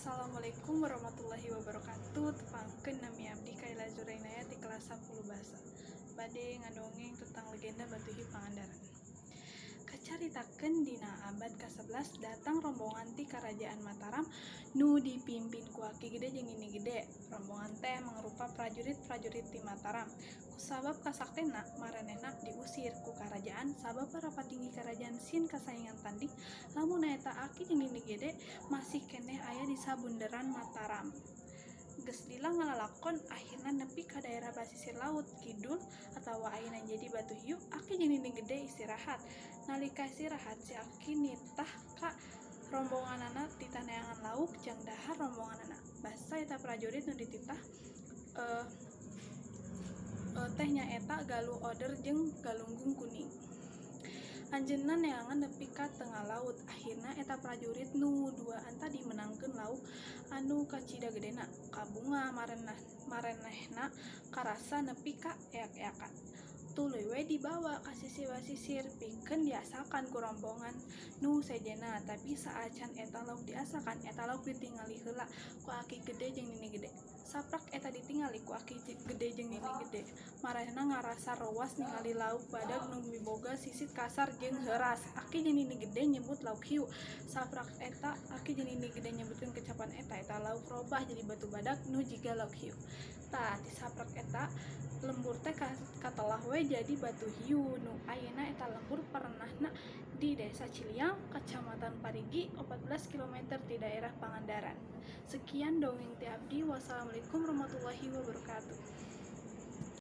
Assalamualaikum warahmatullahi wabarakatuh. Tepangkeun, nami abdi Kaila Zurainaya di kelas 10 bahasa. Bade ngadongeng tentang legenda Batu Hiu Pangandaran. Kacaritakeun dina abad ke-11 datang rombongan ti Karajaan Mataram nu dipimpin ku Aki Gede jeung Nini Gede. Rombongan teh mangrupa prajurit-prajurit ti Mataram. Kusabab kasaktena, maranehna diusir ku karajaan sabab para patinggi karajaan sieun kasaingan tanding lamun eta Aki jeung Nini Gede masih keneh aya di sabunderan Mataram. Geus lila ngalalakon, akhirna nepi ka daerah basisir laut kidul atawa ayeuna jadi Batu Hiu. Aki jeung Nini Gede istirahat. Nalika istirahat, si Aki nitah ka rombonganana titah neangan lauk jang dahar rombonganana. Basa eta prajurit nu dititah teh nyaeta Galuh Oder jeung Galunggung Kuning. Anjeunna neangan nepi ka tengah laut. Akhirna eta prajurit nu duaan tadi meunangkeun lauk anu kacida gedena. Kabungah maranehna karasa nepi ka eak-eakan. Tuluy we dibawa ka sisi basisir pikeun diasakan ku rombongan nu sejenna, tapi saacan eta lauk diasakan, eta lauk ditingali heula ku Aki Gede jeung Nini Gede. Saprak eta ditingali ku Aki Gede jeung Nini Gede, maranehna ngarasa rowas ningali lauk badag nu miboga sisit kasar jeung heuras. Aki jeung Nini Gede nyebut lauk hiu. Saprak eta Aki jeung Nini Gede nyebutkeun kecapan eta, eta lauk robah jadi batu badag nu jiga lauk hiu. Tah, ti saprak eta lembur teh katelah we jadi Batu Hiu nu ayeuna eta lembur perenahna di Desa Ciliang, Kacamatan Parigi, 14 km ti daerah Pangandaran. Sekian dongeng ti abdi. Wassalamualaikum warahmatullahi wabarakatuh.